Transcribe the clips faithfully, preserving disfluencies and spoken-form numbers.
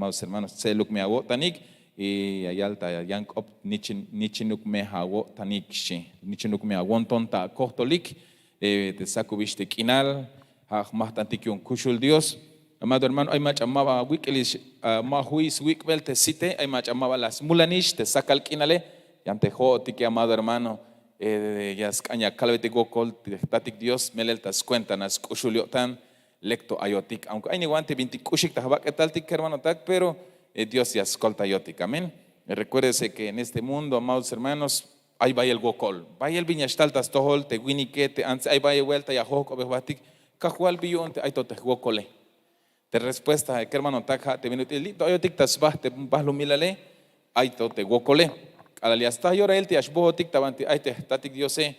Amados hermanos, tse'eluk me awo'tanik. Y ya yal ta yan k'op, nichin nichinuk me awo'tanik xchi. Nichinuk me awonton ta akojtolik. Te sakubix te k'inal, ja' jmajt'antik yu'un kuxul Dios. Amado hermano, ay mach'a ma ba awik'ilix, ma juy swik'bel te site, ay mach'a ma ba la smulanix te sakal k'inale. Yan te jo'otike, amado hermano, ya sk'an ya kalbetik wokol te jtatik Dios, melel ta skuenta nax sk'uxul yo'tan. Lek to ayotik, aunque ay niwan te bintik k'uxik ta jbak'etaltik, kermanotak, pero Dios ya skoltayotik. Amén. Recuérdese que en este mundo, amados hermanos, ay bayel wokol, bayel bin ya xtal ta stojol te winike, te antse, ay bayel buelta ya jojk'obej jbatik. Kajwal, bi yu'un te ay to te jwokole? Te respuesta, kermanotak, ja' te bin ut'il li' to ayotik ta sba te balumilale, ay to te wokole. K'alal ya sta yorail te ya xbojotik ta banti ay te jtatik Diose,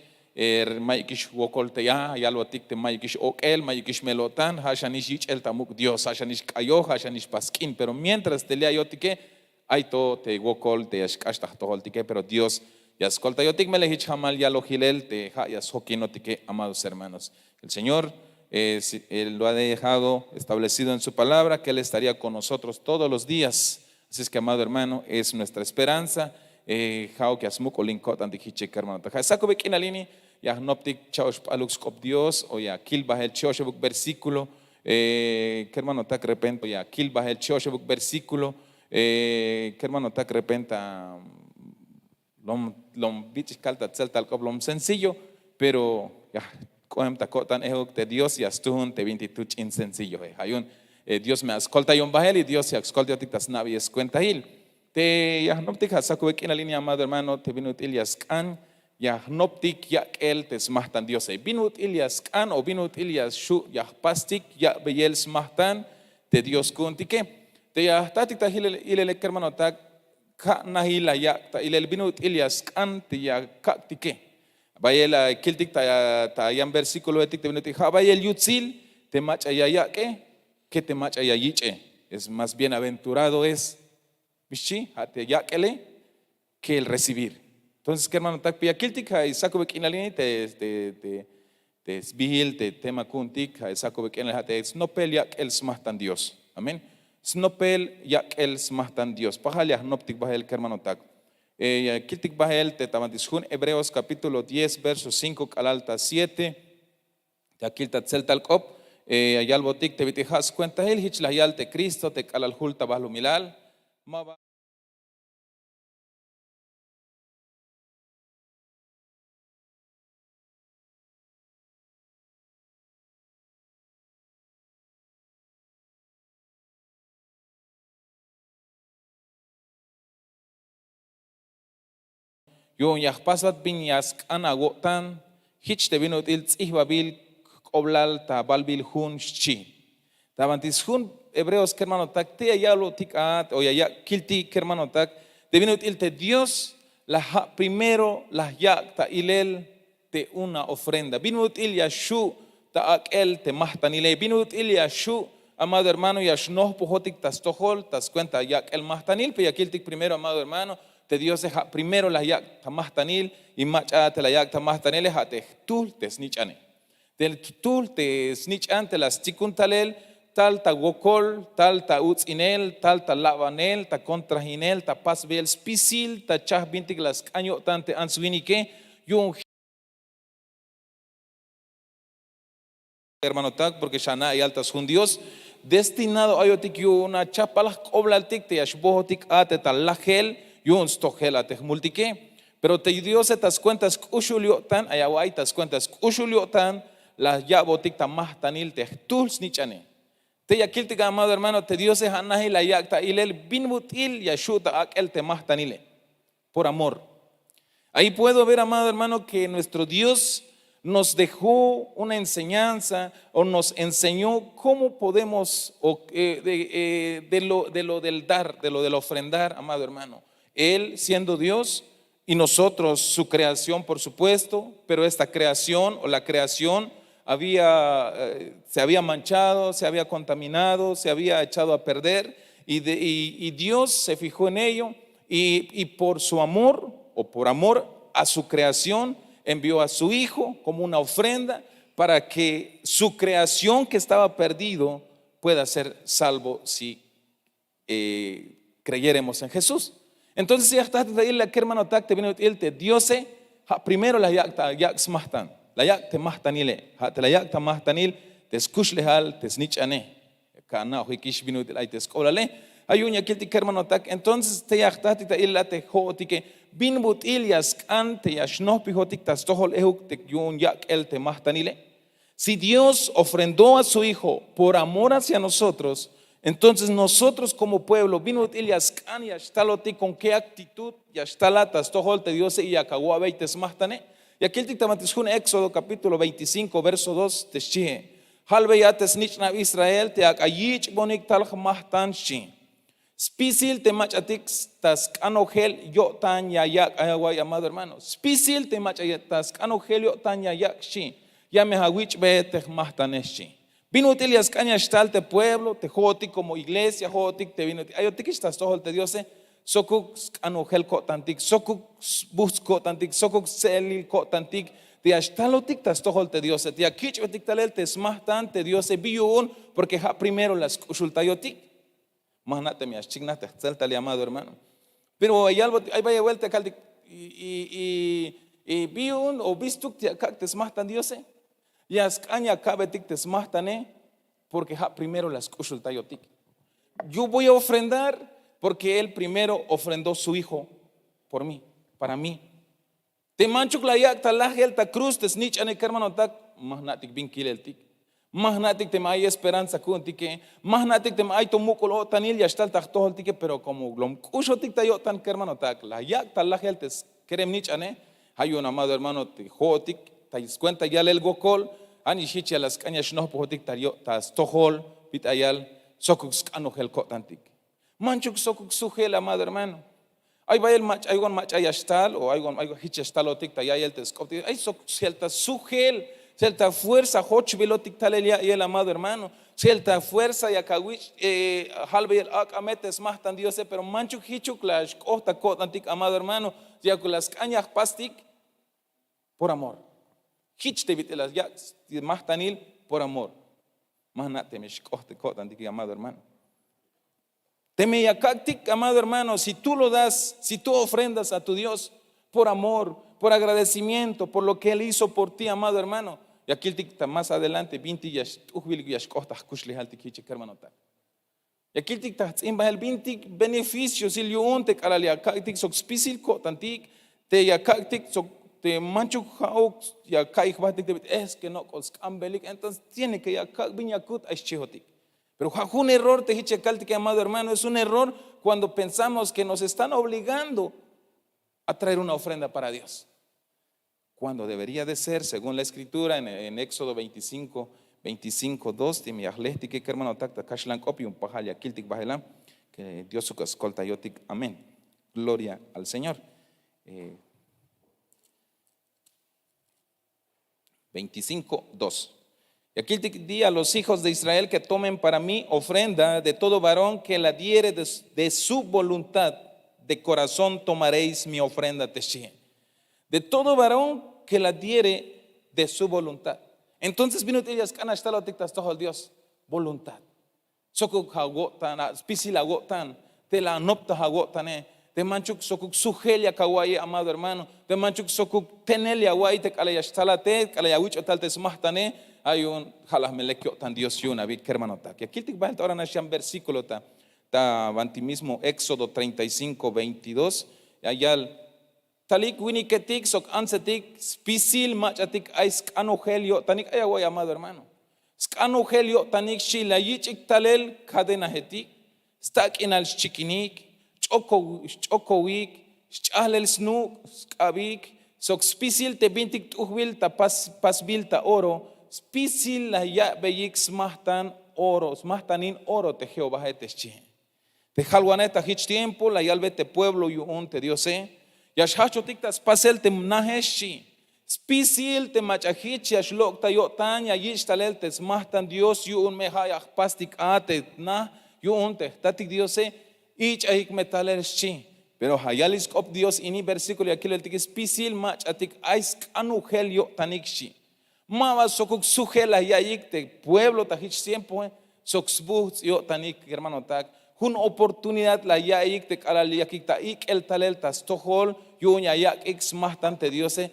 mayukix wokol te ya yalbotik, te mayukix ok'el, mayukix mel-o'tan, ja' xanix yich'el ta muk' Dios, ja' xanix k'ayoj, ja' xanix pas k'in. Pero mientras te li' ayotike, ay to te wokol te ya xk'ax ta jtojoltike, pero Dios ya skoltayotik. Melel jich jamal yaloj jilel te ja' ya sjokinotike, amados hermanos. El Señor, él lo ha dejado establecido en su palabra que él estaría con nosotros todos los días. Así es que, amado hermano, es nuestra esperanza. Ja'uk ya smuk'ulin ko'tantik jiche, kermanotak. Ja' sakube k'inal ini ya jnoptik cha'ox p'aluk sk'op Dios, o ya kil bajel che'oxebuk versículo, kermanotak, repente ya kil bajel che'oxebuk versículo, kermanotak, repente lom lom bich' kal ta tseltal k'op, lom sencillo, pero ya jk'oem ta ko'tan ejuk te Dios ya stujun te bintik tut ch'in sencilloe. Ja' yu'un Dios me ya skoltayon bajel y Dios ya skoltayotik ta sna'beyel skuentail. Te ya jnoptik ja' sakube k'inal ini, amado hermano, te bin ut'il ya sk'an ya jnoptik yak'el te smajtan Diose. Bin ut'il ya sk'an o bin ut'il ya xju' ya jpastik yak'beyel smajtan te Dios ku'untike. Te ya jtatik ta jilele, kermanotak, ja' najil la yak' ta ilel bin ut'il ya sk'an te ya kak'tike. Bayel la kiltik ta yan versículoetik te bin ut'il, ja' bayel yutsil te mach'a ya yak'e ke te mach'a ya yich'e. Es más bienaventurado es, bi xchi, ja' te yak'ele ke el recibir. Entonces, kermanotak, ya kiltik ja' sakube k'inal ini te te sbijil te tema ku'untik, ja' sakube k'inal, ja' te snopel yak'el smajtan Dios. Amén. Snopel yak'el smajtan Dios. Pajal ya jnoptik bajel, kermanotak. Ya kiltik bajel te ta banti sjun Hebreos capítulo diez verso cinco k'alal ta siete. Ya kil ta tseltal k'op, ya yalbotik te bit'il ja' skuentail, jich la yal te Cristo te k'alal jul ta balumilal. Ma ba Yu'un ya jpasbat bin ya sk'an awo'tan jich te bin ut'il ts'ijbabil jk'oblal ta balbil jun xchi. Ta banti sjun Hebreos, kermanotak, te ya yalbotik a o ya yak' kiltik, kermanotak, te bin ut'il te Dios la ja' primero la yak' ta ilel te una ofrenda. Bin ut'il ya xju' ta ak'el te majtanile, bin ut'il ya xju', amado hermano, ya xnojpojotik ta stojol ta skuenta yak'el majtanil. Pero ya kiltik primero, amado hermano, te Diose ja' primero la yak' ta majtanil, y mach'a te la yak' ta majtanile ja' te jtuhl te snich'ane. Te jtuhl te snich'an te la stsikun talel tal ta wokol, tal ta uts'inel, tal ta labanel, ta kontrajinel, ta pasbeyel spisil, ta chajbintik la sk'an yo'tan te ants winike. Yu'un, hermanotak, porque xana' yal ta sjun Dios, destinado ayotik yu'un achajpalaj k'oblaltik te ya xbojotik a te ta lajel yu'un stojel a te jmultike. Pero te Diose ta skuenta sk'uxul yo'tan, ay awa'iy, ta skuenta sk'uxul yo'tan la ya'botik ta majtanil te jtuhl snich'ane. Te ya kiltik, amado hermano, te Diose ja' najil la yak' ta ilel bin ut'il ya xju' ta ak'el te majtanile. Por amor. Ahí puedo ver, amado hermano, que nuestro Dios nos dejó una enseñanza o nos enseñó cómo podemos, o, eh, de, eh, de lo, de lo del dar, de lo del ofrendar, amado hermano. Él, siendo Dios, y nosotros, su creación, por supuesto, pero esta creación o la creación había, eh, se había manchado, se había contaminado, se había echado a perder, y, de- y- y Dios se fijó en ello, y, y por su amor, o por amor a su creación, envió a su Hijo como una ofrenda para que su creación que estaba perdido pueda ser salvo si Creyéremos en Jesús. Entonces ya jtajtik ta ilel a kermanotak te bin ut'il te diose, ja' primero la yak' ta yak' smajtan, la yak' te majtanile. Ja' te la yak' ta majtanil te skuxlejal te snich'ane. Ka ana'ojikix bin ut'il ay te sk'oblale. Ja' yu'un ya kiltik kermanotak. Entonces te ya jtajtik ta ilel a te jo'otike, bin but'il ya sk'an te ya xnojpijotik ta stojol ejuk te yu'un yak'el te majtanile. Si Dios ofrendó a su hijo por amor hacia nosotros, entonces nosotros como pueblo bin ut'il ya sk'an ya xtalotik, con qué actitud ya xtalat ta stojol te diose y ya kawa'bey te smajtane. Ya kiltik ta banti sjun éxodo kapítulo veinticinco verso dos te xchie, jalbey a te snich'nab israel te ak'a yich'bonik tal jmajtan xchi. Spisil te mach'atik ta sk'anojel yo'tan ya yak' ay awa'iy amado hermano, spisil te mach'a ta sk'anojel yo'tan ya yak' xchi. Ya me awich'be te jmajtane xchi. Bin ut'il ya sk'an ya xtal te pueblo te jo'otik komo iglesia jo'otik te bin ut'il ayotikix ta stojol te diose, sokuk sk'anojel ko'tantik, sokuk sbujts' ko'tantik, sokuk stse'elil ko'tantik, te ya xtalotik ta stojol te diose te ya kich'betik talel te smajtan te diose bi yu'un, porke ja' primero la sk'uxultayotik. Ma jna' teme ya xchiknaj te jtzel tal llamado hermano. Pero ya yalbotik ay bayel vuelta ya kaltik, y bi yu'un o bistuk te ya kak' te smajtan diose. Ya sk'an ya kak'betik te smajtane, porke ja' primero la sk'uxultayotik. Yo voy a ofrendar porke él primero ofrendó su hijo por mí, para mí. Te manchuk la yak' ta lajel ta kruz te snich'ane kermanotak, ma jna'tik bin kileltik. Ma jna'tik teme ay esperanza ku'untike, ma jna'tik teme ay to muk'ul-o'tanil ya xtal ta jtojoltike, pero komo lom k'uxotik ta yo'tan kermanotak la yak' ta lajel te skerem-nich'ane. Ja' yu'un amado hermano te jo'otik ta skuenta yalel wokol, ja' nix jich ya la sk'an ya xnojpojotik ta stojol bit'ayal, sokuk sk'anojel ko'tantik. Manchuk sokuk sujel amado hermano. Ay bayel mach'a ay wan mach'a ya xtal o ay wan ay jich ya xtalotik ta ya'iyel te sk'optik ay sok sjelta sujel, sjelta fuerza jochbilotik talel ya'iyel amado hermano. Sjelta fuerza yak awich' jalbeyel ak'a me te smajtan diose pero manchuk jichuk la xk'oht ta ko'tantik amado hermano. Yakuk la sk'an ya jpastik por amor. Jich te bit'il la yak' majtanil por amor. Ma jna' teme xk'oht te ko'tantik amado hermano. Teme ya kak'tik amado hermano si tu lo das si tu ofrendas a tu dios, por amor, por agradecimiento por lo ke él hizo por ti amado hermano. Ya kiltik ta mas adelante bintik ya xt'ujbil ya xk'oht ta jkuxlejaltik jich kermanotak. Ya kiltik ta jts'in bahel bintik beneficio sil yu'un te k'alal ya kak'tik sok spisil ko'tantik, te ya kak'tik sok te manchuk ja'uk ya ka'iy jbahtik te bit'il es ke nok'ol sk'ambelik entonces tiene ke ya kak' bin ya kut ay xchihotik. Pero ja' jun error te jich ya kaltik amado hermano es un error, kuando pensamos ke nos están obligando a traer una ofrenda para dios, kuando debería de ser según la escritura en éxodo veinticinco, veinticinco dos te me ya jlehtike kermanotak ta kaxlan k'op yu'un pajal ya kiltik bahela. Ke diosuk ya skoltayotik amén. Gloria al señor. Veinticinco dos. Y aquí di a los hijos de israel que tomen para mí ofrenda de todo varón que la diere de su voluntad, de corazón tomaréis mi ofrenda te xchihe. De todo varón que la diere de su voluntad. Entonces bin ut'il ya sk'an ya xtalotik ta stojol dios. Voluntad. Sokuk awo'tan spisil awo'tan, te la anoptaj awo'tane, te manchuk sokuk sujel ya kawa'iye amado hermano, te manchuk sokuk tenel ya awa'iy te k'alal ya xtalate k'alal ya awich'oj tal te smajtane. Ha yu'un ha la jmelel yo'tan dios yu'un abi kermanotak ya kiltik bahel ta ora nax yan versíkulo ta ta banti mismo éxodo treinta y cinko veintidós. Ya yal, talik winiketik sok antsetik spisil mach'atik ay sk'anojel yo'tanik ay awa'iy amado hermano. Sk'anojel yo'tanik xchi la yich'ik talel kadenajetik, stak'inal xchikinik, xch'okowik, sch'ahlel snuk' sk'abik, sok spisil te bintik t'ujbil ta pasbil ta oro. Spisil la ya'beyik smajtan oro smajtanin oro te jehovahe te xchihe. Te jalwanej ta jich tiempo la yalbe te pueblo yu'un te diose, ya xjajch'otik ta spasel te naje xchi. Spisil te mach'a jich ya xlok' ta yo'tan ya yich' talel te smajtan dios yu'un me ha ya jpastik a te na yu'un te jtatik diose. Ich'ajik me talel xchi. Pero ha yalik sk'op dios ini versíkulo ya kileltik spisil mach'atik ay sk'anojel yo'tanik xchi. Ma ba sokuk sujel la ya'iyik te pueblo ta jich tiempoe sok sbujts' yo'tanik kermanotak. Jun oportunidad la yaiyik te k'alal yakik ta ik'el talel ta stojol yu'un ya yak'ik smajtan te diose.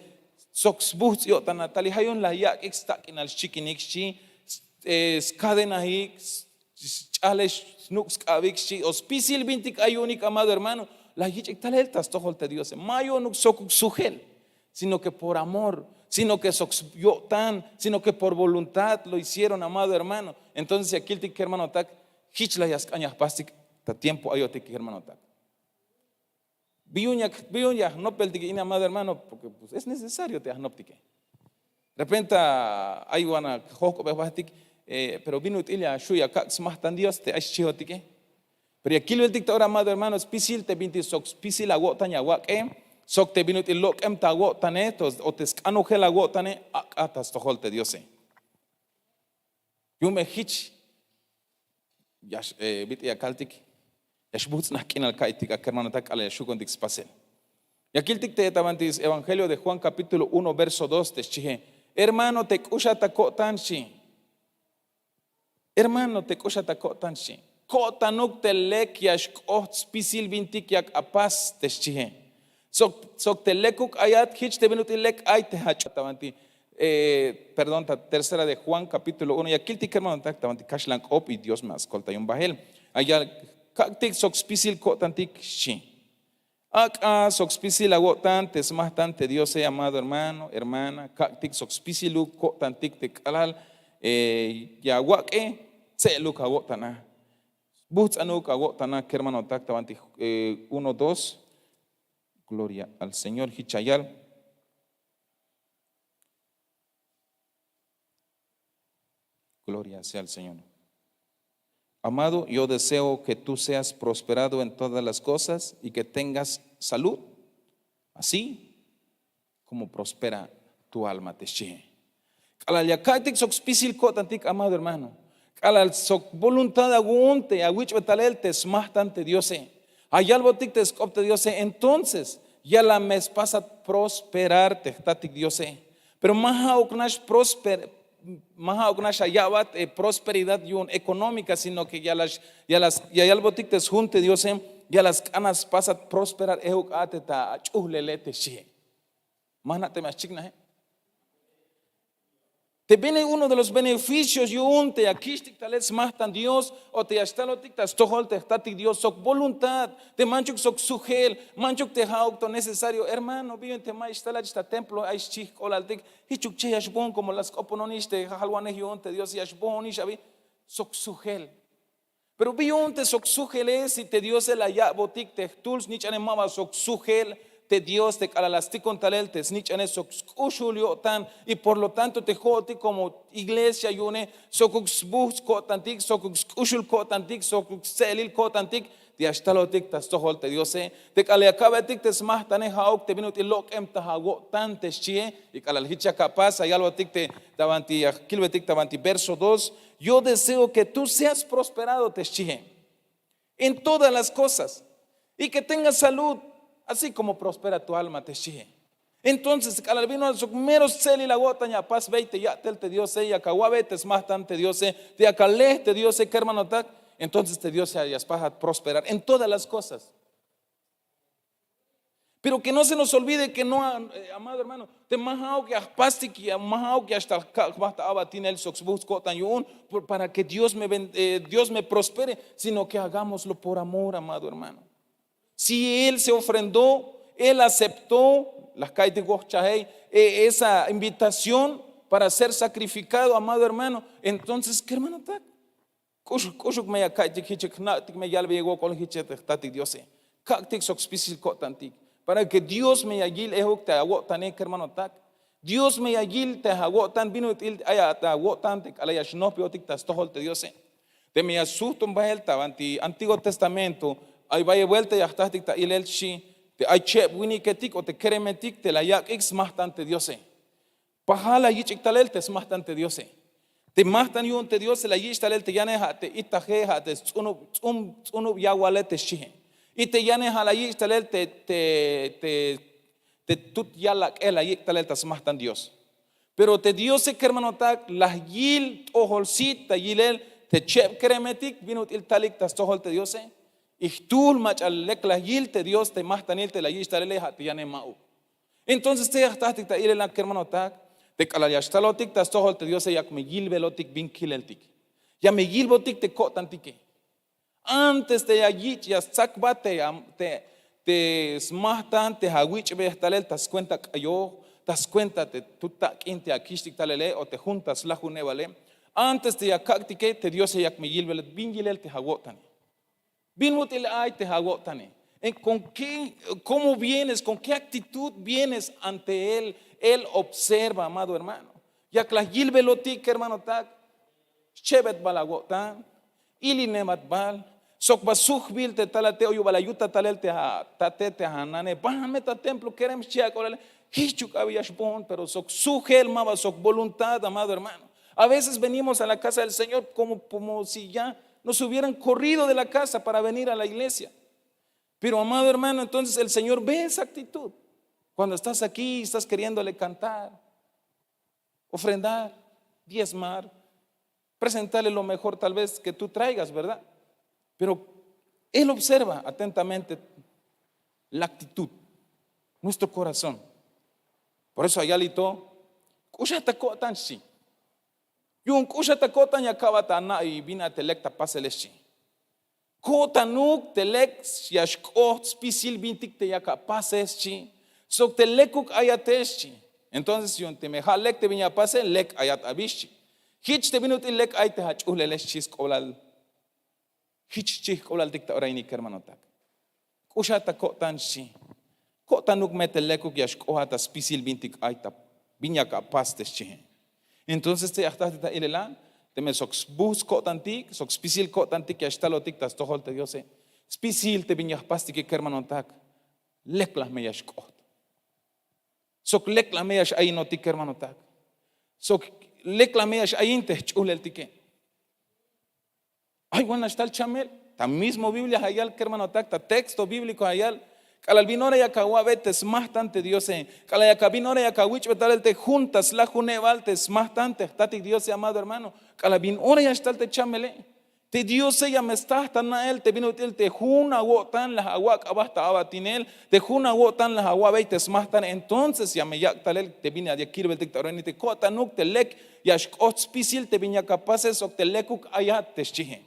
Sok sbuhts' yo'tan a tal y ha yu'un la yak'ik stak'inal xchikinik xchi, skadenahik, sch'alex, snuk' sk'abik xchi o spisil bintik ay yu'unik amado hermano, la yich'ik talel ta stojol te diose. Ma yu'unuk sokuk sujel, sino ke por amor, sino ke sok yo'tan, sino ke por voluntad lo hicieron amado hermano. Entonces ya kiltik kermanotak, hich la ya sk'an ya jpastik ta tiempo ayotik kermanotak. Biyun ya jnopeltik in amado hermano porke es necesario te ajnoptike. Repente ay wan a johk'obej bahtik, pero bin ut'il ya xu' ya kak' smajtan dios te ay xchihotike. Pero ya kilbeltik ta ora amado hermano spisil te bintik sok spisil awo'tan ya awak'e, sok te bin ut'il lok'em ta awo'tane o te sk'anojel awo'tane, ak'a ta stojol te diose. Yu'un me hich ya bit'il ya kaltik, ya xbuhtz'naj k'inal ka'iytik a kermanotak k'alal ya xhukontik spasel. Ya kiltik te ta banti evangelio de juan kapítulo uno verso dos te xchihe, hermano te k'uxat ta ko'tan xchi. Hermano te k'uxat ta ko'tan xchi, ko'tanuk te lek ya xk'oht spisil bintik yak apas te xchihe. Sok te lekuk ayat hich te bin ut'il lek ay te hach'ohk ta banti. Perdón ta tercera de juan kapítulo uno ya kiltik kermanotak ta banti kaxlan k'op y dios me askolta yu'un bahel. Ayal, kak'tik sok spisil ko'tantik xchi. Ak'a sok spisil awo'tan te smajtan te diose amado hermano hermana, kak'tik sok spisiluk ko'tantik te k'alal ya awak'e, tse'eluk awo'tan a. Buhts'anuk awo'tan a kermanotak ta banti uno dos. Gloria al señor hich ya yal. Gloria sea al señor. Amado, yo deseo ke tu seas prosperado en todas las kosas y ke tengas salud, así komo prospera tu alma te xchihe. K'alal ya ka'iytik sok spisil ko'tantik amado hermano, k'alal sok voluntad awu'un te awich'betalel te smajtan te diose, ayalbotik te sk'op te diose entonces ya la me spasat prosperar te jtatik diose. Pero ma ha'uk nax prosper, ma ha'uk nax aya'bat prosperidad yu'un ekonómika sino ke ya la yalbotik te sjun te diose, ya la sk'anat spasat prosperar ehuk a te ta ach'uhlele te xchihe. Ma na' teme axchiknaje. Te bin uno de los beneficios yu'un te ya kixtik talel smajtan dios o te ya xtalotik ta stojol te jtatik dios sok voluntad, te manchuk sok sujel, manchuk te ha'uk to necesario hermano bin yu'un te ma ixtalach ta templo ay xchihk'olaltik, hichuk che ya xbohon komo la sk'opononix te jalwanej yu'un te dios ya xbohonix abi. Sok sujel. Pero bi yu'un te sok sujele si te diose la yak'botik te jtul snich'ane ma ba sok sujel te dios te k'alal la stikon talel te snich'ane sok sk'uxul yo'tan. Y por lo tanto te ho'otik komo iglesia yu'une sokuk sbuhts' ko'tantik sokuk sk'uxul ko'tantik sokuk stse'elil ko'tantik, te ya xtalotik ta stojol te diose te k'alal ya ka'betik te smajtane ha'uk te bin ut'il lok'em ta awo'tan te xchihe. Y k'alal hich ya kapas ya yalbotik te ta banti ya kilbetik ta banti verso dos, yo deseo ke tu seas prosperado te xchihe en todas las kosas, y ke tengas salud así komo prospera tu alma te xchihe. Entonces k'alal bin wan sok mero stse'elil awo'tan ya apasbey te ya'tel te diose yak awa'bey te smajtan te diose, te yak ale te diose kermanotak, entonces te diose ya spasat prosperar en todas las kosas. Pero ke no se nos olvide ke no, amado hermano, te ma ha'uk ya jpastik ma ha'uk ya xtal kak' jba ta abatinel sok sbuhts' ko'tan yu'un para ke dios me prospere, sino ke hagámoslo por amor amado hermano. Si él se ofrendó, él aceptó la jka'iytik wohchahey esa invitación para ser sakrifikado amado hermano. Entonces kermanotak, k'uxuk k'uxuk me ya ka'iytik hichik jna'tik me yalbeyik wokol hiche te jtatik diose, kak'tik sok spisil ko'tantik para ke dios me ya yil ehuk te awo'tane kermanotak. Dios me ya yil te awo'tan bin ut'il ay ta awo'tan te k'alal ya xnohpiyotik ta stojol te diose. Teme ya suhton bahel ta banti antiguo testamento, ay bayel buelta ya jtahtik ta ilel xchi, te ay cheb winiketik o te keremetik te la yak'ik smajtan te diose. Pajal la yich'ik talel te smajtan te diose. Te majtan yu'un te diose la yich' talel te yane ha' te itaje ha' te sts'unub ts'unub yawale te xchihe. Y te yane ha' la yich' talel te te tut yalak'e la yik' talel ta smajtan dios. Pero te diose kermanotak la yil t'ojol sit ta yilel Te cheb kremetik bin ut'il talik ta stojol te diose, y jtuhl mach'a lek la yil te dios te majtanil te la yich' talele ha te yanem ma'uk. Entonces te ya jtahtik ta ilelal kermanotak, te k'alal ya xtalotik ta stojol te diose yak me yilbelotik bin kileltik. Ya me yilbotik te ko'tantike. Antes te ya yich' ya stzakbat te smajtan te awich'bej talel ta skuenta k'ayoj, ta skuenta te tut tak'in te akixtik talele o te jun ta slajunebale. Antes te ya kak'tike te diose yak me yilbel bin yilel te awo'tane. Bin ut'il ay te awo'tane? Kon ke? Komo vienes, kon ke aktitud vienes ante él? Él observa, amado hermano. Yak la yilbelotik kermanotak, xchebetbal awo'tan, ilinematbal, sok ba sujbil te talate o yubal ayuta talel te atate te anane bahan me ta templo kerem xchi ak'olale. Jichuk abi ya xbohon pero sok sujel ma ba sok voluntad amado hermano. A veces venimos a la casa del señor como si ya nos hubieran corrido de la casa para venir a la iglesia. Pero amado hermano, entonces el señor ve esa actitud. Cuando estás aquí estás queriéndole cantar, ofrendar, diezmar, presentarle lo mejor tal vez que tú traigas, verdad? Pero él observa atentamente la actitud, nuestro corazón. Por eso ayalito, k'uxa ta ko'tan xchi. Yu'un k'uxa ta ko'tan ya ka'bat ana' y bin a te lek ta pasele xchi. Ko'tanuk te lek ya xk'oht spisil bintik te yak apase xchi, sok te lekuk ayate xchi. Entonces yu'un teme ha lek te bin ya apase lek ayat abi xchi. Jich te bin ut'il lek ay te ach'uhlele xchi sk'oblal. Jich xchi jk'oblaltik ta ora ini kermanotak. K'uxa ta ko'tan xchi. Ko'tanuk me te lekuk ya xk'oha ta spisil bintik ay ta bin yak apas te xchihe. Entonces te ya jtahtik ta ilelal, teme sok sbuh sko'tantik sok spisil ko'tantik ya xtalotik ta stojol te diose, spisil te bin ya jpastike kermanotak, lek la me ya xk'oht. Sok lek la me ya x'ayinotik kermanotak. Sok lek la me ya x'ayin te jch'uhleltike. Ay wan nax tal chamel. Ta mismo biblia ayal kermanotak ta texto bíbliko ayal, k'alal bin ora yak awa'be te smajtan te diose, k'alal yak abin ora yak awich'be talel te jun ta slajunebal te smajtan te jtatik diose amado hermano, k'alal bin ora ya xtal te chamele. Te diose ya me sta ta na'el te bin ut'il te jun awo'tan la awak' aba ta abatinel, te jun awo'tan la awa'bey te smajtan entonces ya me yak' talel te bin ya kilbeltik ta ora ini te ko'tanuk te lek ya xk'oht spisil te bin yak apase sok te lekuk ayat te xchihe.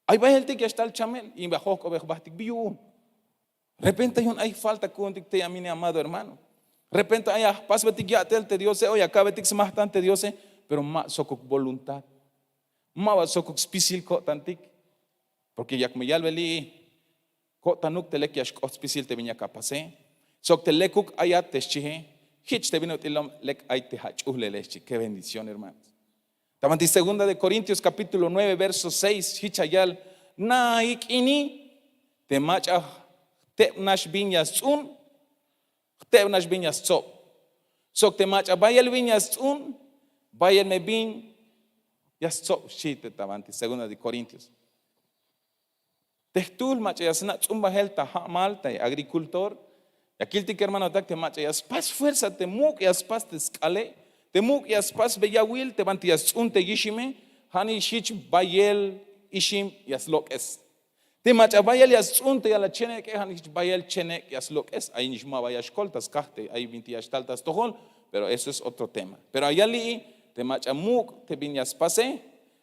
Ay baheltik ya xtal chamel y ba jojk'obej bajtik bi yu'un. Repente yu'un ay falta ku'untik tey amine amado hermano. Repente ay ajpasbetik ya'tel te diose o ya ka'betik smajtan te diose, pero ma sokuk voluntad, ma ba sokuk spisil ko'tantik. Porke yak me yalbeli, ko'tanuk te lek ya xk'oht spisil te bin yak apase sok te lekuk ayat te xchihe. Jich te bin ut'ilom lek ay te ach'uhlele xchi. Ke bendición hermanos. Ta banti segunda de korintios kapítulo nueve verso seis jich ayal, na'ik ini te mach'a jteb nax bin ya sts'un, jteb nax bin ya stsob. Sok te mach'a bayel bin ya sts'un, bayel me bin ya stsob xchi te ta banti segunda de korintios. Te jtuhl mach'a ya sna' ts'umbajel ta ha'mal ta agrikultor, ya kiltik kermanotak te mach'a ya spas fuerza te muk' ya spas te sk'ale, te muk' ya spas beyawil te banti ya sts'un te yixime, ha nix hich bayel ixim ya slok'es. Te mach'a bayel ya sts'un te yal achenek'e ha nix hich bayel chenek' ya slok'es ay nix ma ba ya xkol ta skaj te ay binti ya xtal ta stojol. Pero eso es otro tema. Pero ayal li'i, te mach'a muk' te bin ya spase,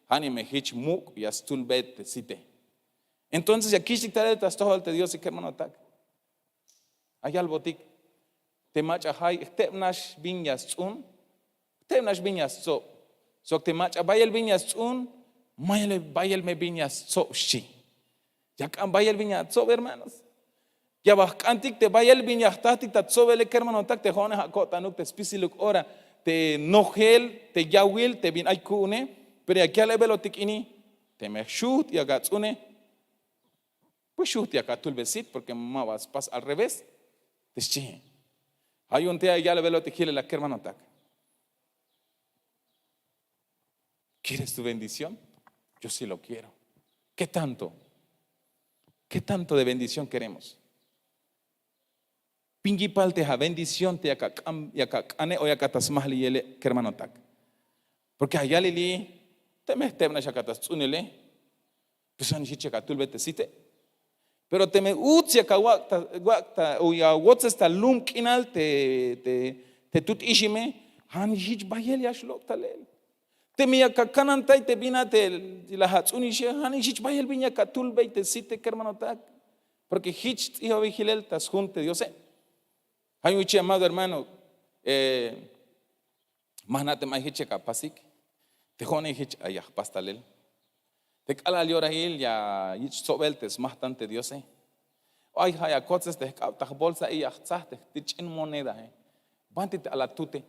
ha nix me hich muk' ya stulbe te site. Entonces ya kixtik talel ta stojol te diose kermanotak. Ayalbotik, te mach'a jay jteb nax bin ya sts'un, jteb nax bin ya stsob. Sok te mach'a bayel bin ya sts'un, mayel bayel me bin ya stsob xchi. Ya k'an bayel bin ya tsob hermanos. Ya ba jk'antik te bayel bin ya jtahtik ta tsobele kermanotak te jo'one ha ko'tanuk te spisiluk ora, te nojel te yawil te bin ay ku'une. Pero ya kialebelotik ini, teme xuht ya kats'une, pues xuht ya katulbe sit porke ma ba spas al revés. Te xchihe. Ha yu'un te ya yalebelotik hilelak kermanotak. ¿Quieres tu bendición? Yo sí lo quiero. ¿Qué tanto? ¿Qué tanto de bendición queremos? Bin yipal te abendición te yak ak'ane o yak ata smajliyele kermanotak. Porke ayalili, Teme jtebnax aka ta sts'unele, pues ja' nix jich yak atulbe te site. Pero teme uts yak awak' ta, o ya awotzes ta lum k'inal te, te tut ixime, ja' nix jich bayel ya xlok' talel. Teme yak akanantay te bin a te laj ats'unixe, ja' nix jich bayel bin yak atulbey te site, kermanotak. Porque jich ts'ijobey jilel ta sjun te diose. Ja' yu'un jich, amado hermano, eh, ma jna' teme ay jich yak apasik, te jo'one jich ay ya jpas talel. Te k'alal yorail ya yich' stsobel te smajtan te diose. Ay ja' ya kotzes te jk'ab ta jbolsa y ya jtsaj te jtich'in monedae. Banti te ala tute.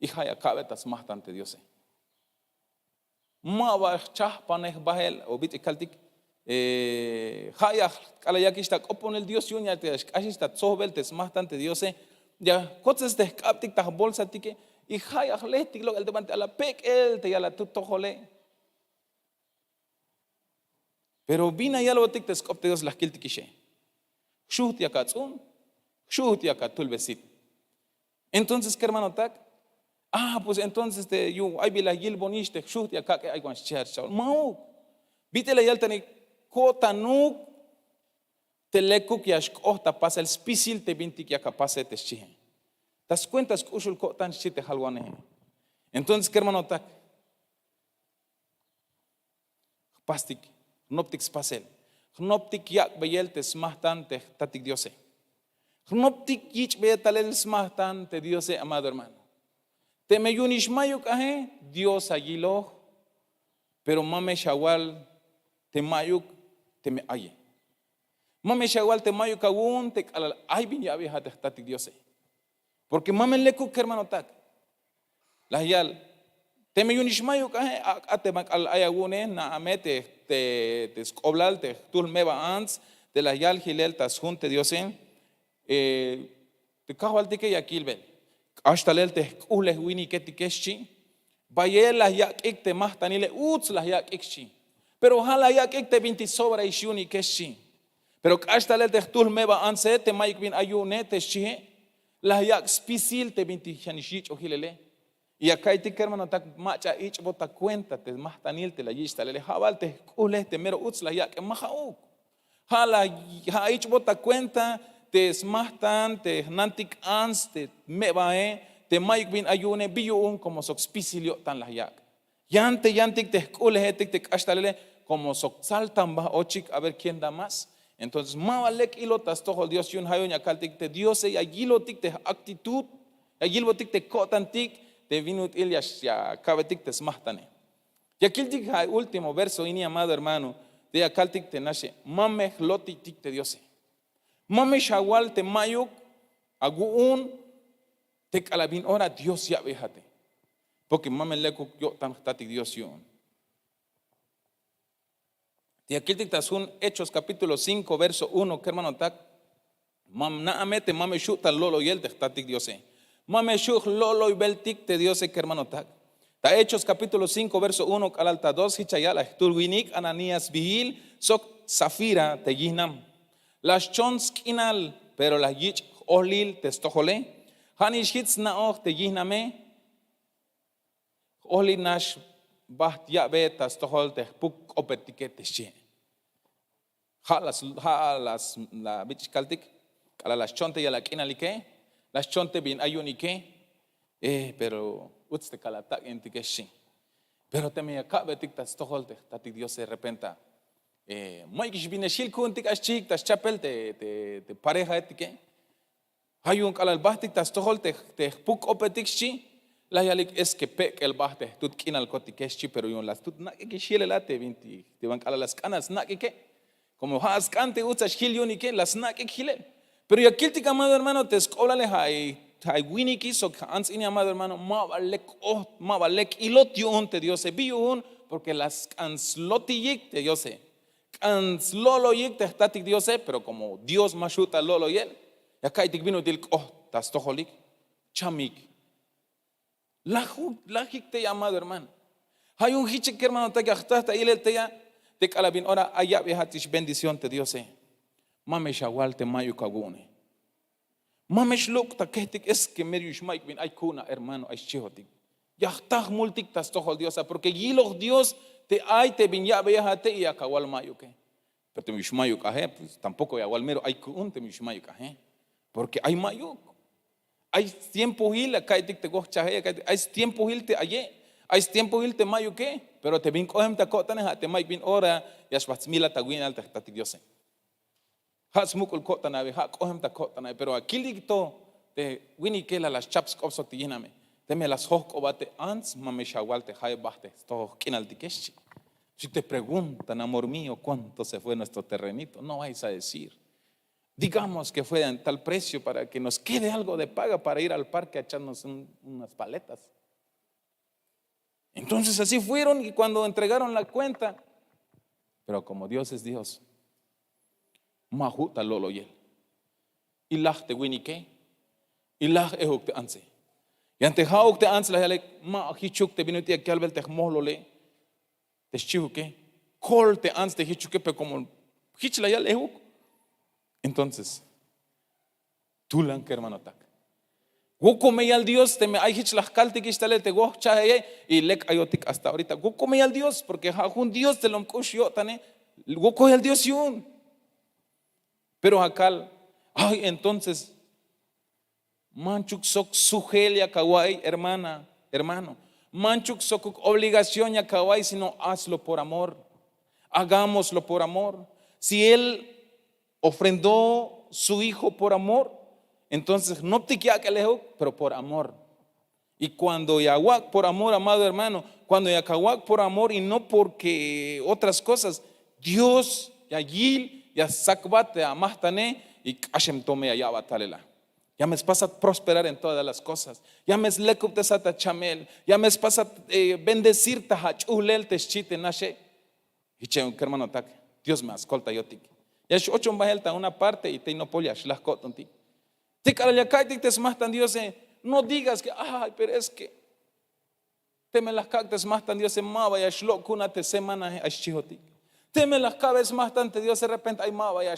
Y ja' ya ka'be ta smajtan te diose. Ma ba jchajpanej bael o bit'il kaltik, eh, ja' ya k'alal yakix ta k'oponel dios yu'un ya xk'axix ta tsohbel te smajtan te diose. Ya kotzes te jk'abtik ta jbolsatike. Y ja' ya jlejtik lok'el te banti ala pek'el te yal atut tojole. Pero bin ya yalbotik te sk'op te dios laj kiltikixe. Jxuht yak ats'un, jxuht yak atulbesit. Entonces kermanotak, ah pues entonces te yu'un ay bi la yilbonix te jxuht yak ak'e ay wan xchihar xcha'ol ma'uk. Bit'il la yal tani, ko'tanuk te lekuk ya xk'oht ta pasel spisil te bintik yak apase te xchihe. Ta skuenta sk'uxul ko'tan xchi te jalwaneje. Entonces kermanotak, jpastik, jnoptik spasel, jnoptik yak'beyel te smajtan te jtatik diose. Jnoptik yich'beyel talel smajtan te diose, amado hermano. Teme yu'unix mayuk aje, dios ayiloj. Pero ma me xawal te mayuk, teme aye. Ma me xawal te mayuk awu'un te k'alal ay bin ya'bey a te jtatik diose. Porque ma me lekuk kermanotak. Laj yal, teme yu'unix mayuk aje, ak'a te ma k'alal ay awu'une. Na'a me te, te sk'oblal te jtuhl meba ants te laj yal jilel ta sjun te diose. Te kajwaltike ya kilbel, k'ax talel te jk'uhlej winiketike xchi. Bayel laj yak'ik te majtanile, uts laj yak'ik xchi. Pero ja' laj yak'ik te binti sobraix yu'unike xchi. Pero k'ax talel te jtuhl meba antse te mayuk bin ay yu'une te xchihe, laj yak' spisil te binti ja' nix yich'oj jilele. Y ya ka'iytik kermanotak, mach'a ich'bot ta kuenta te majtanil te la yich' talele, ja' bal te jk'uhlej te mero uts la yak'e, ma ja'uk. Ja' la, ja' ich'bot ta kuenta te smajtan te jnantik ants te mebae, te mayuk bin ay yu'une, bi yu'un, komo sok spisil yo'tan la yak'. Yan te yantik te jk'uhlejetik te k'ax talele, komo sok tsaltan ba ochik a ver quién da más. Entonces ma ba lek ilot ta stojol dios yu'un. Ja' yu'un ya kaltik te diose ya yilotik te actitud, ya yilbotik te ko'tantik te bin ut'il ya ka'betik te smajtane. Ya kiltik ja' último verso ini, amado hermano, te ya kaltik te naxe, ma me jlotitik te diose. Ma me xawal te mayuk awu'un te k'alal bin ora dios ya'bey a te. Porke ma me lekuk yo'tan jtatik dios yu'un. Te ya kiltik ta sjun Hechos kapítulo cinko verso uno, kermanotak. Na'a me te ma me xhu' ta lo'loyel te jtatik diose. Ma me xhu' jlo'loybeltik te diose, kermanotak. Ta Hechos kapítulo cinko verso uno k'alal ta dos, jich ya yal, ay jtuhl winik Ananías sbiil sok Safira te yijnam. La xchon sk'inal, pero la yich' j'ohlil te stojole. Ja' nix jich sna'oj te yijname. J'ohlil nax baht ya'be ta stojol te jpuk k'opetike te xchihe. Ja' la, ja' la, la bich'ix kaltik, k'alal la xchon te yal ak'inalike, la xchon te bin ay yu'unike. Pero uts te k'alal atak'intike xchi. Pero teme ya ka'betik ta stojol te jtatik diose, repenta, mayukix bin ya xjil ku'untik a xchihik ta schapel te, te parejaetike. Ja' yu'un k'alal bajtik ta stojol te jpuk k'opetik xchi, la yalik, es que pek'el bajt te jtut k'inalkotike xchi, pero yu'un la stut nak'ikix jilel a te bintik te ban k'alal la sk'an a snak'ike. Komo ja' a sk'an te utz a xjil yu'unike, la snak'ik jilel. Pero ya kiltik, amado hermano, te sk'oblale, ja' ay winiki sok ja' ants ini, amado hermano, ma ba lek k'oht, ma ba lek ilot yu'un te diose. Bi yu'un, porke la sk'an slotiyik te diose. K'an slo'loyik te jtatik diose, pero komo dios ma xhu' ta lo'loyel, ya ka'iytik bin ut'il k'oht ta stojolik, chamik. Lajuk, lajik teya, amado hermano. Ja' yu'un jich kermanotak, ya jta ta ilel teya te k'alal bin ora ay ya'beyjatix bendición te diose. Ma me xawal te mayuk awu'une. Ma me xlok' ta kejtik, es que mero yu'unix mayuk bin ay ku'un a hermano, ay xchihotik. Ya jta jmultik ta stojol diose, porke yiloj dios te ay te bin ya'beyejate y ya kawal mayuke. Pero teme bix mayuk aje, pues tampoko ya awal mero ay ku'un teme bix mayuk aje. Porke ay mayuk. Ay stiempohil aka'iytik te wojchajeye, ay stiempohil te aye, ay stiempohil te mayuke. Pero te bin k'ohem ta ko'tane ha' te mayuk bin ora ya xbajt smila ta wi'nal te jtatik diose. Ha' smuk'ul ko'tan abi, ha' k'ohem ta ko'tan abi pero akiltik to te winike la la schap sk'op sok te yiname. Teme la sjojk'obat te ants ma me xawal te jayeb bajt te stojoj k'inaltike xchi. Si te preguntan amor mío, kuánto se fue nuestro terrenito no vais a decir, digamos ke fue en tal precio para ke nos kede algo de paga para ir al parke a echarnos unas paletas. Entonces así fueron y kuando entregaron la kuenta, pero komo dios es dios, ma ju' ta lo'loyel. Y laj te winike, y laj ehuk te antse. Yan te ha'uk te ants la yale, ma jichuk te bin ut'il ya kalbel te jmohlole, te xchihuke, kol te ants te jichuke pero komo jich la yal ehuk. Entonces tulan kermanotak, wokol me yal dios teme ay jich la jkaltikix talel te wojchajeye. Y lek ayotik hasta ahorita wokol me yal dios porke ha' jun dios te lom k'ux yo'tane. Wokol yal dios yu'un. Pero akal, ay entonces manchuk sok sujel ya kawa'iy hermana, hermano. Manchuk sokuk obligación ya kawa'iy sino hazlo por amor. Hagámoslo por amor. Si él ofrendó su hijo por amor, entonces jnoptik yak'elejok pero por amor. Y kuando ya awak' por amor amado hermano, kuando ya kawak' por amor y no porke otras kosas, dios ya yil ya stsakbat te amajtane. Y k'axem to me ya ya'bat talel a, ya me spasat prosperar en todas las kosas, ya me slekubtesat ta chamel, ya me spasat bendecir ta ach'uhlel te xchi te naxe. Hiche kermanotak, dios me askoltayotik. Ya x'ochon bahel ta una parte y tey nopol ya xlaj ko'tontik. Te k'alal ya ka'iytik te smajtan diose, no digas ke ay pero es ke teme la jkak' te smajtan diose ma ba ya xlok' ku'un a te semanae ay xchihotik. Teme la jka'be smajtan te diose repente ay ma ba ya,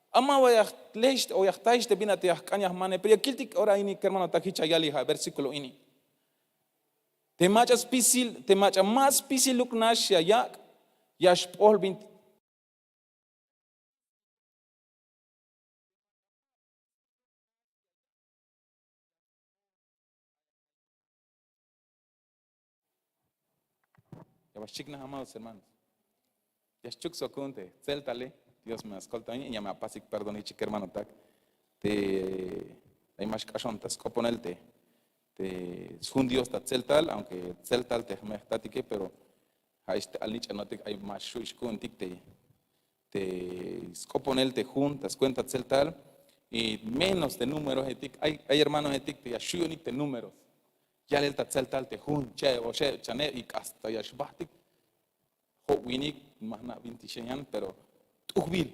a ma ba ya jlex o ya jtayx te bin a te ya jk'an ya jmane pero ya kiltik ora ini kermanotak hich ya yalij a versíkulo ini. Te mach'a spisil te mach'a ma spisiluk nax ya yak', ya xp'ohlbintik. Ya ba xchiknaj amados hermanos. Ya xchuk sok ku'un te tseltale. Dios me askolta y ya me apasik perdón hichik hermanotak. Te ay ma xk'axon ta sk'oponel te jun dios ta tseltal aunke tseltal te jme' jtatike pero ha'ix te alnich'anotik ay ma xu' xku'untik te sk'oponel te jun ta skuenta tseltal. Y menos te numerohetik ay hermanohetik te ya xu' yu'unik te números. Yalel ta tseltal te jun cha'eb oxeb chaneb y k'asta ya xbajtik jo'winik, ma jna' bintik xeñan pero t'ujbil.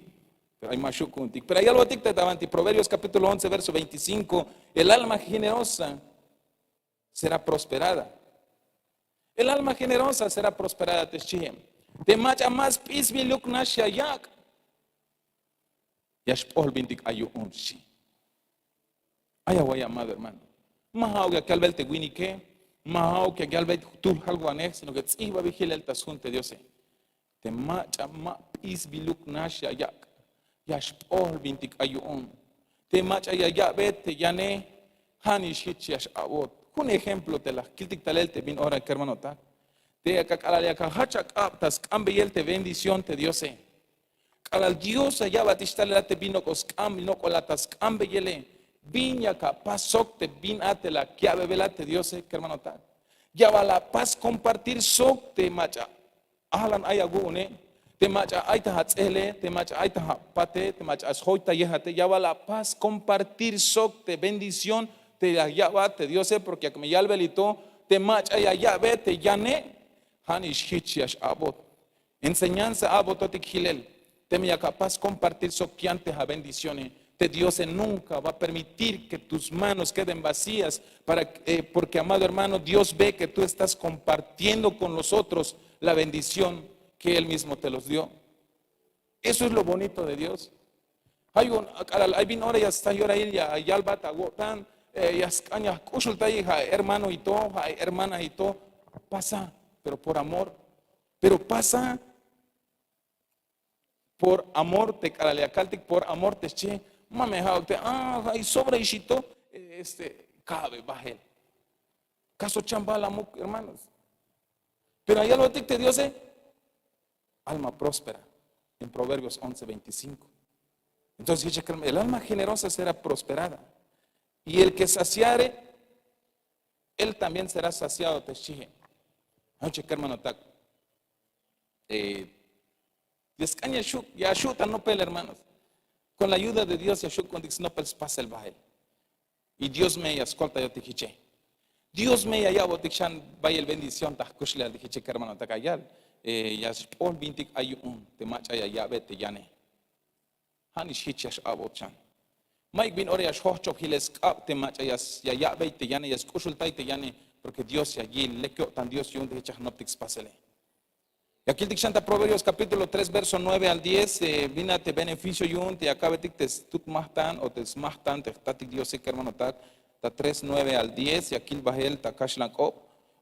Pero ay ma xu' ku'untik pero ay yalbotik ta banti proverbios kapítulo once verso veinticinko, el alma generosa será prosperada. El alma generosa será prosperada te xchihem. Te mach'a ma sp'isbiluk nax ya yak', ya xp'ohlbintik ay yu'un xchi. Ay away amado hermano, ma ha'uk ya kalbel te winike, ma ha'uk ya kalbel jtul jalwanej sino ke ts'ihbabil hilel ta sjun te diose. Te mach'a ma p'isbiluk nax ya yak', ya xp'ohlbintik ay yu'un. Te mach'a ya ya'be te yane, ha nix hich ya x'a'bot. Jun ejemplo te la jkiltik talel te bin ora kermanotak, te ak'a k'alal ya kajach ak'ab ta sk'ambeyel te bendición te diose, k'alal dios ya ya'batix talel a te bin nok'ol sk'ambe nok'ol a ta sk'ambeyele, bin ya kapas sok te bin a te la ya'bebel a te diose kermanotak. Ya bal apas kompartir sok te mach'a ahlan ay awu'une, te mach'a ay ta ats'ehele, te mach'a ay ta apate, te mach'a sjoytayejate ya bal apas kompartir sok te bendición te ya ya'bat te diose porke yak me yalbeli to, te mach'a ya ya'be te yane, ha nix hich ya x'a'bot. Enseñanza a'bototik hilel. Teme yak apas kompartir sok yan te abendicione, te diose nunka va a permitir ke tus manos keden vacías. Porke amado hermano dios ve ke tu estás kompartiendo kon los otros la bendición ke él mismo te los dio. Eso es lo bonito de dios. Ay bin ora ya sta yorahil ya yalbat awo'tan. eh, ya sk'an ya jk'uxultayik ja' hermanoito, ja' hermanaito. Pasa, pero por amor. Pero pasa por amor te k'alal ya kaltik por amor te xchi. Ma me ja'uk te a ay sobra ixito. Este, kabe bajel. Kaso chambal amuk, hermanos. Pero ayal otik te diose, alma próspera, en Proverbios once veinticinco. Entonces dice que el alma generosa será prosperada, y el que saciare, él también será saciado te xchihe. Anoche que hermano tak, eh, ya sk'an ya xu' ya xu' ta nopel, hermanos. Con la ayuda de Dios ya xu' kontik snopel spasel bajel. Y Dios me ya skoltayotik hiche. Dios me ya ya'botik xan bayel bendición ta jkuxlejaltik hiche kermanotak ayal. Ya xp'ol bintik ay yu'un te mach'a ya ya'be te yane. Ja'nix hich ya x'a'bot xan. Mayuk bin ora ya xjohchob jilel sk'ab te mach'a ya ya'bey te yane, ya sk'uxultay te yane. Porke dios ya yil lek yo'tan dios yu'un te hich ya jnoptik spasele. Ya kiltik xan ta proverbios kapítulo tres verso nueve al diez. Bin a te beneficio yu'un te ya kabetik te stut mahtan o te smahtan te jtatik diose kermanotak. Ta tres nueve al diez ya kil bahel ta kaxlan k'ob.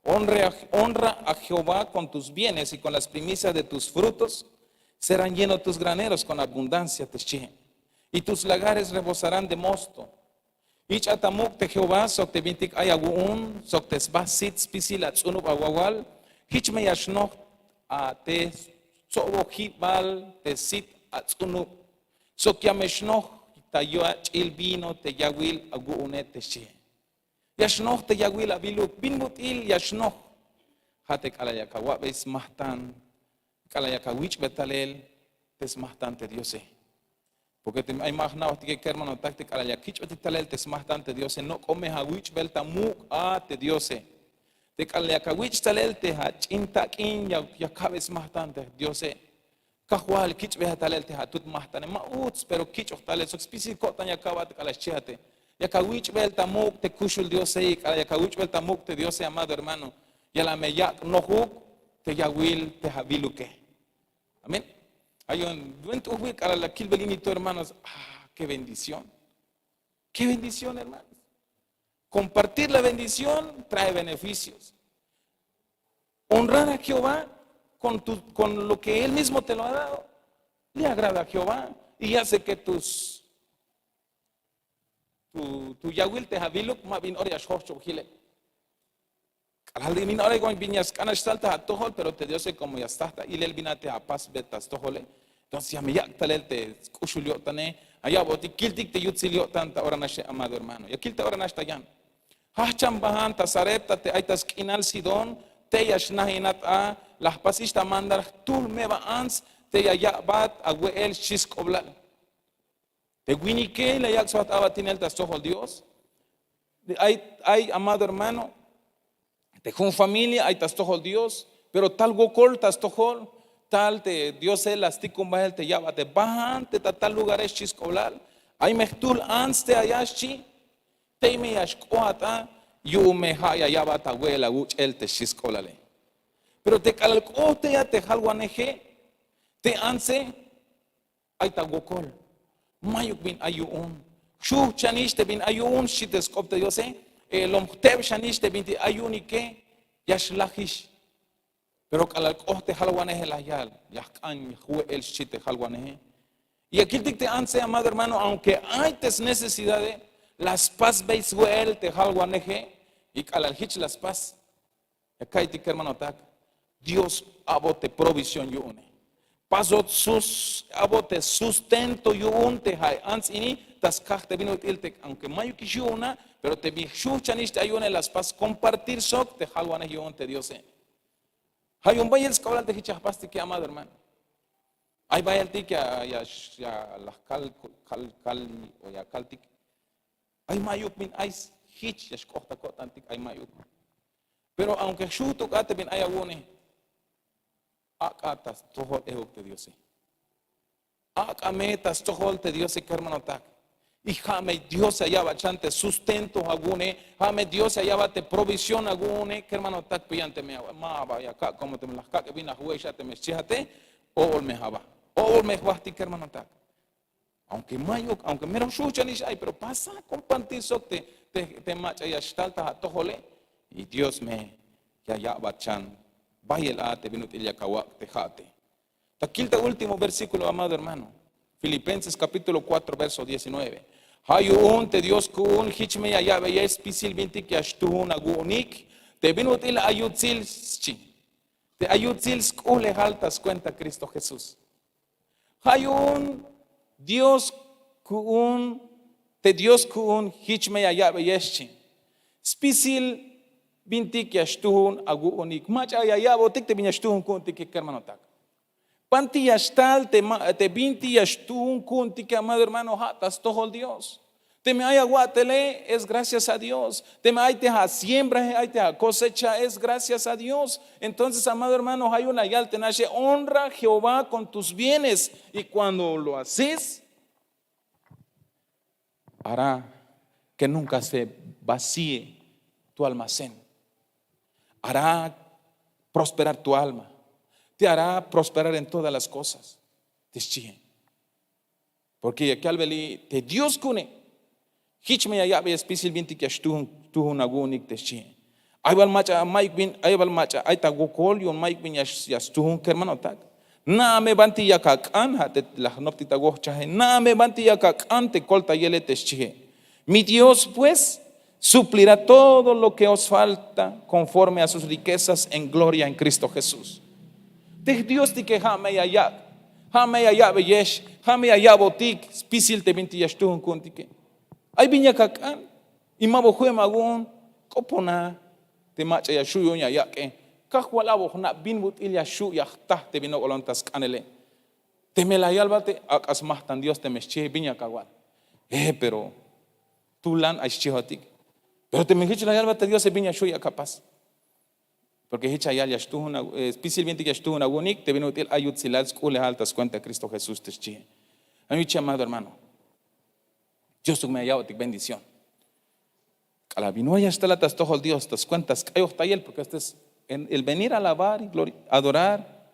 Honra a jehová con tus bienes y con las primicias de tus frutos. Serán llenos tus graneros con abundancia te xchihe, y tus lagares rebosarán de mosto. Ich'a ta muk' te jehová sok te bintik ay awu'un sok te sba sit spisil ats'unub awawal. Hich me ya xnoj a te stsobojibal te sit ats'unub, sok ya me xnoj ta yach'il vino te yawil awu'une te xchihe. Ya xnoj te yawil abiluk bin but'il ya xnoj. Ja' te k'alal ya kawa'bey smahtan, k'alal ya kawich'be talel te smahtan te diose. Porke te ay ma jna'ojtike kermanotak te k'alal ya kich'betik talel te smahtan te diose no k'o me awich'bel ta muk' a te diose. Te k'alal ya kawich' talel te ach'in tak'in ya kabe smahtan te diose. Kajwal kich'beja talel te atut mahtane ma uts pero kich'oj talel sok spisil ko'tan ya kabat k'alal xchihate. Ya kawich'bel ta muk' te kuxul diose y k'alal ya kawich'bel ta muk' te diose amado hermano, ya la me yak' nojuk te yawil te abiluke. Amén. Ayon buen t'ujbil k'alal la kilbel ini to hermanos. Qué bendición. Qué bendición hermanos. Compartir la bendición trae beneficios. Honrar a jehová con lo que él mismo te lo ha dado le agrada a jehová. Y hace que tus tu yawil te abiluk ma bin ora ya xjohchob jile. K'alal bin ora bin ya sk'an axtal ta atojol pero te diose komo ya sta ta ilel bin a te apasbe ta stojole. Entonces ya me yak' talel te sk'uxul yo'tane. Aya'botik kiltik te yutsil yo'tan ta ora naxe amado hermano ya kil ta ora nax ta yan. Jahchan bahan ta sarepta te ay ta sk'inal sidón, tey ya xnajinat a la jpasix ta mandar jtuhl meba ants te ya ya'bat awe'el xchi sk'oblal. Te winike la yak' sba t'abatinel ta stojol dios. Ay amado hermano, te jun familia ay ta stojol dios, pero tal wokol ta stojol tal te diose la stikon bahel te ya'bat te bahan te ta tal lugare xchi sk'oblal. Ay me jtuhl ants te aya xchi. Tey me ya xk'oat a yu'un me ha ya ya'bat awe'el awuch'el te xchi sk'oblale. Pero te k'alal k'oht te ya te jalwaneje te antse ay ta wokol. Mayuk bin ay yu'un. Xuhchanix te bin ay yu'un xchi te sk'op te diose. Lom jteb xanix te bintik ay yu'unike ya xlajix. Pero k'alal k'oht te jalwaneje la yal ya jk'an jwe'el xchi te jalwaneje. Y ya kiltik te antse amado hermano aunke ay te snecesidade la spasbey swe'el te jalwaneje. Y k'alal hich la spas ya ka'iytik kermanotak. Dios a'bot te provisión yu'une. Pasot sus a'bot te sustento yu'un te ha' ants ini ta skaj te bin ut'il te aunke mayukix yu'una pero te bin jxuhchanix te ay yu'une la spas kompartir sok te jalwanej yu'un te diose. Ha yu'un bayel sk'oblal te hich ya jpastike amado hermano. Ay bayeltik ya la jkal kal kal o ya kaltik. Ay mayuk bin ay hich ya xk'oht ta ko'tantik ay mayuk. Pero aunke jxuhtuk a te bin ay awu'une ak'a ta stojol ehuk te diose. Ak'a me ta stojol te diose kermanotak. Y ha me dios ya ya'bat xan te sustento awu'une. Ha me dios ya ya'bat te provisión awu'une kermanotak piyan te me ma aba ya kak' komo te me la jkak'e bin la jwe'ex a te me xchihate. O'ol me aba. O'ol me jbahtik kermanotak. Aunque mayuk, aunque mero xuhchanix ay, pero pasa kompartir sok te, te, te mach'a ya xtal ta atojole. Y Dios me ya ya'bat xan bayel a te bin ut'il ya kawak' te ja'ate. Ta kil ta último versículo, amado hermano. Filipenses capítulo cuatro, verso diecinueve. Ja' yu'un te Dios ku'un jich me ya ya'beyex spisil bintik ya xtuhun awu'unik te bin ut'il ay yutsil xchi. Te ay yutsil sk'uhlejal ta skuenta Cristo Jesús. Ja' yu'un Dios ku'un, te Dios ku'un jich me ya ya'beyex xchi. Spisil bintik ya xtuhun awu'unik. Mach'a ya ya'botik te bin ya xtuhun ku'untike, kermanotak. Banti ya xtal te ma-, te binti ya xtuhun ku'untike, amado hermano, ja' ta stojol Dios. Teme ay awa'tele, es gracias a Dios. Teme ay te asiembrae, ay te acosecha, es gracias a Dios. Entonces, amado hermano, ja' yu'un la yal te naxe: honra a Jehová con tus bienes. Y cuando lo haces, hará que nunca se vacíe tu almacén. Hará prosperar tu alma. Te hará prosperar en todas las cosas, te xchihe. Porque ya kalbeli te Dios ku'une, jich me ya ya'beyex spisil bintik ya xtuhun, tuhunik, te xchihe. Ay bal mach'a mayuk bin, ay bal mach'a ay ta wokol yu'un mayuk bin ya, ya stuhun, kermanotak. Na'a me banti yak ak'an, ja' te la jnoptik ta wojchaje. Na'a me banti yak ak'an te koltayele, te xchihe. Mi Dios, pues, suplirá todo lo que os falta conforme a sus riquezas en gloria en Cristo Jesús. Te Diostike ja' me ya yak', ja' me ya ya'beyex, ja' me ya ya'botik spisil te bintik ya xtuhun ku'untike. Ay bin yak ak'an, y ma ba ju'em awu'un, k'opona te mach'a ya xju' yu'un ya yak'e. Kajwal, a ba jna' bin ut'il ya xju' ya jta te bin ok'olon ta sk'anele. Teme la yalbat te ak'a smajtan Dios, teme xchihe, bin yak awal. Eh, pero tulan ay xchihotik. Pero teme jich la yalbat te Diose, bin ya xju' yak apas. Porque jich ya yal ya xtuhun a-, eh, spisil bintik ya xtuhun awu'unik te bin ut'il ay yutsilal sk'uhlejal ta skuenta Cristo Jesús, te xchihe. Ay jich, amado hermano, Diosuk me ya ya'botik bendición. K'alal bin wal ya xtalat ta stojol Dios ta skuenta sk'ayojtayel, porque este es en-, el venir a alabar y glori-, adorar,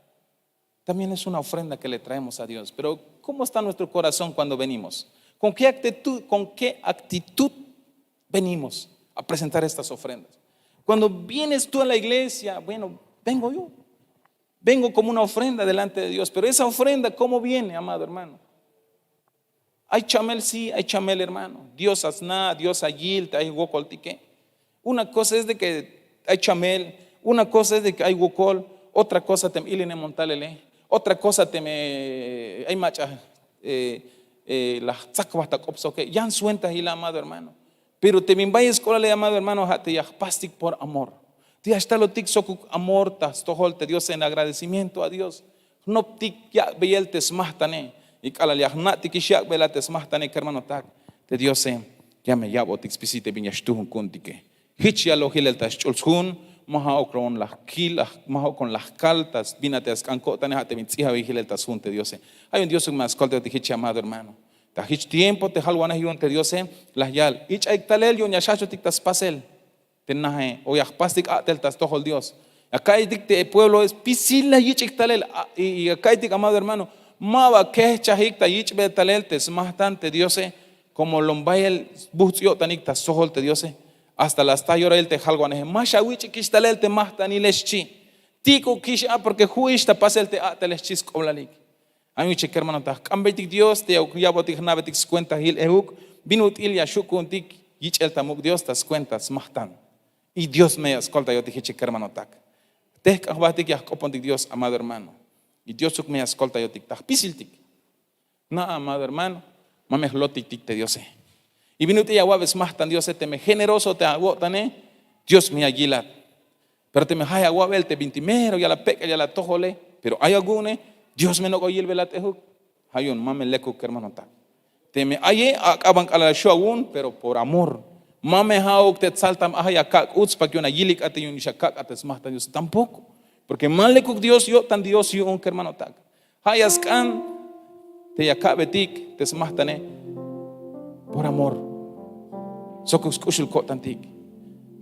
también es una ofrenda que le traemos a Dios. Pero ¿cómo está nuestro corazón cuando venimos? ¿Con qué actitud, con qué actitud venimos a presentar estas ofrendas? Cuando vienes tú a la iglesia, bueno, vengo yo. Vengo como una ofrenda delante de Dios. Pero esa ofrenda, ¿cómo viene, amado hermano? Ay chamel, sí, ay chamel, hermano. Dios a sna', Dios a yil te ay wokoltike. Una cosa es de que ay chamel, una cosa es de que ay wokol, otra cosa teme ilinemon talele, otra cosa teme ay mach'a, eh, eh, la jtsakbaj ta k'op soke. Yan swentail a, amado hermano. Pero te bin bayel sk'oplale, amado hermano, ja' te ya jpastik por amor. Te ya xtalotik sokuk amor ta stojol te Diose, en agradecimiento a Dios. Jnoptik yak'beyel te smajtane. Y k'alal ya jna'tikix yak'beyel a te smajtane, kermanotak, te Diose ya me ya'botik spisil te bin ya xtuhun ku'untike. Jich yaloj yilel ta xch'ul sjun, ma ja'ukon la jkil, ma ja'ukon la jkal ta bin a te ya sk'an ko'tane, ja' te bin ts'ijawil yilel ta sjun te Diose. Ay jun Diosuk me ya skoltayotik jich, amado hermano. Ta jich tiempo te jalwanej yu'un te Diose la yal: ich'aik talel yu'un ya xjajchotik ta spasel te naje, o ya jpastik a'tel ta stojol Dios. Ya ka'iytik te puebloe spisil la yich'ik talel, a, y, y ya ka'iytik, amado hermano, ma ba kejchajik ta yich'bel talel te smajtan te Diose, como lom bayel sbujts' yo'tanik ta stojol te Diose. Hasta la sta yorail te jalwaneje: ma xawich'ikix talel te majtanile, xchi. Tik'ukix a, porque ju'ix ta pasel te a'tele, xchi sk'oblalik. Ay jich, kermanotak, jk'ambeytik Dios te ya ya'botik jna'betik skuentail euk bin ut'il ya xju' ku'untik yich'el ta muk' Dios ta skuenta smajtan. Y Dios me ya skoltayotik jich, kermanotak. Jtejk'an jbahtik ya jk'opontik Dios, amado hermano. Y Diosuk me ya skoltayotik ta jpisiltik. Na, amado hermano, ma me jlotiktik te Diose. Y bin ut'il ya awa'be smajtan Diose, teme generoso te awo'tane, Dios me ya yilat. Pero teme ay awa'bel te bintik mero ya la pek'el ya la atojole, pero ay awu'une, Dios me nok'o yilbelat ejuk. Ja' yu'un ma me lekuk, kermanotak. Teme aye, ak'a ban k'alal xju' awu'un, pero por amor. Ma me ja'uk te tsaltam aje ya kak' uts para que yu'un ayilik a te yu'un ya kak' a te smajtan Dios, tampoco. Porque ma lekuk Dios yo'tan Dios yu'un, kermanotak. Ja' ya sk'an te ya ka'betik te smajtane por amor. Sokuk sk'uxul ko'tantik.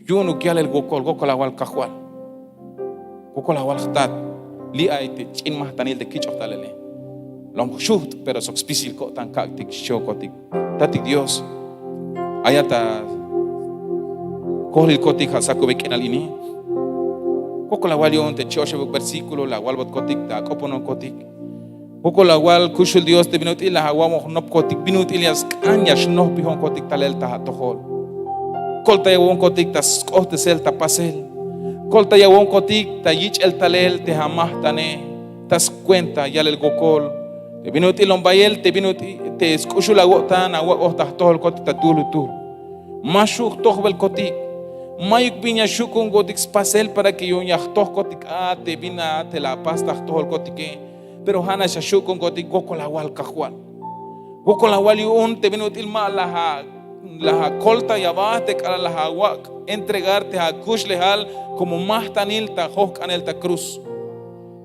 Yu'unuk yalel wokol, wokol awal Kajwal. Wokol awal jtat. Li' ay te ch'in majtanil te kich'oj talele. Lom jxuht, pero sok spisil ko'tan kak'tik xchiokotik. Tatik Dios, aya ta kohlilkotik ja' sakube k'inal ini. Wokol awal yu'un te chi' oxebuk versíkulo la awalbotkotik ta ak'opononkotik. Wokol awal kuxul Dios te bin ut'il la awa'bon jnopkotik bin ut'il ya sk'an ya xnojpijonkotik talel ta atojol. Koltayawonkotik ta sk'ohtesel ta pasel. Koltayawonkotik ta yich'el talel te amajt'ane ta skuenta yalel wokol. Te bin ut'il lom bayel te bin ut'il te sk'uxul awo'tan awak'oj ta jtojolkotik ta tuhlutuhl. Ma xju' jtojbelkotik. Mayuk bin ya xju' ku'unkotik spasel para que yu'un ya jtojkotik a te bin a te la apas ta jtojolkotike. Pero ja'nax ya xju' ku'unkotik wokol awal Kajwal. Wokol awal yu'un te bin ut'il ma la a la akoltay aba te k'alal la awak' entregar te akuxlejal komo majt'anil ta jojk'anel ta kruz.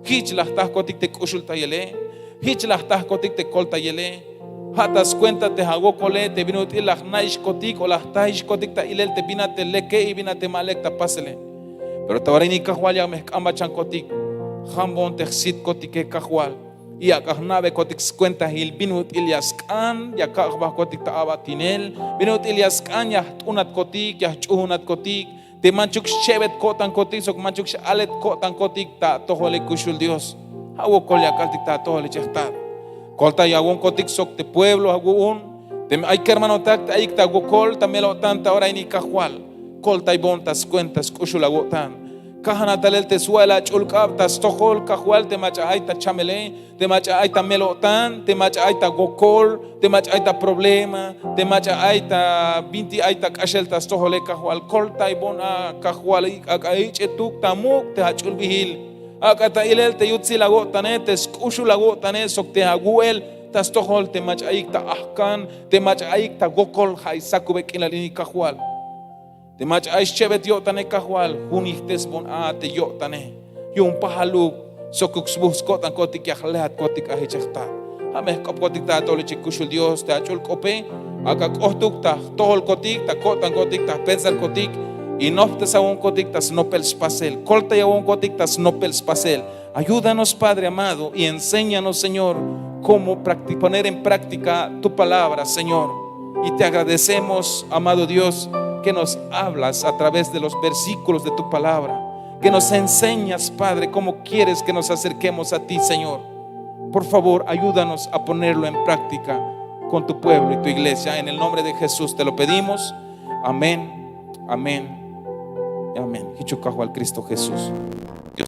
Jich la jtajkotik te k'uxultayele. Jich la jtajkotik te koltayele. Ja' ta skuenta te awokole te bin ut'il la jna'ixkotik o la jtaixkotik ta ilel te bin a te leke y bin a te ma lek ta pasele. Pero ta ora ini Kajwal ya me jk'ambachankotik. Jambon te jsitkotike Kajwal. Y ak'a jna'bekotik skuentail bin ut'il ya sk'an ya kak' jbahkotik ta a'batinel. Bin ut'il ya sk'an ya jt'unatkotik ya jch'uhunatkotik te manchuk xchebet ko'tankotik sok manchuk x'alet ko'tankotik ta atojole kuxul Dios. Ja' wokol ya kaltik ta atojole chejtat. Koltayawonkotik sok te pueblo awu'un. Teme ay kermanotak te ayik ta wokol ta mel-o'tan ta ora ini Kajwal, koltaybon ta skuenta sk'uxul awo'tan. Kajan a talel te swa'el ach'ul k'ab ta stojol Kajwal te mach'a ay ta chamele, te mach'a ay ta mel-o'tan, te mach'a ay ta wokol, te mach'a ay ta problema, te mach'a ay ta binti ay ta k'axel ta stojole Kajwal. Koltaybon a Kajwal, ak'a ich'etuk ta muk' te ach'ulbihil. Ak'a ta ilel te yutsil awo'tane te sk'uxul awo'tane sok te awu'el ta stojol te mach'a ayik ta ajkan, te mach'a ayik ta wokol. Ja' ay sakube k'inal ini Kajwal. Te mach'a ay xchebet yo'tane Kajwal, junijtesbon a te yo'tane. Yu'un pajaluk sokuk sbuhts ko'tankotik ya jlejatkotik a jich jejtat. Ja' me jk'opkotik ta atojol ichik kuxul Dios te ach'ul k'ope. Ak'a k'ohtuk ta jtojolkotik ta ko'tankotik ta jpensarkotik. Y nojptesawonkotik ta snopel spasel, koltayawonkotik ta snopel spasel. Ayúdanos, Padre amado, y enséñanos, Señor, cómo practi- poner en práctica tu palabra, Señor. Y te agradecemos, amado Dios, que nos hablas a través de los versículos de tu palabra, que nos enseñas, Padre, cómo quieres que nos acerquemos a ti, Señor. Por favor, ayúdanos a ponerlo en práctica con tu pueblo y tu iglesia. En el nombre de Jesús te lo pedimos. Amén, amén, amén. Jichuk Kajwal Cristo Jesús. Dios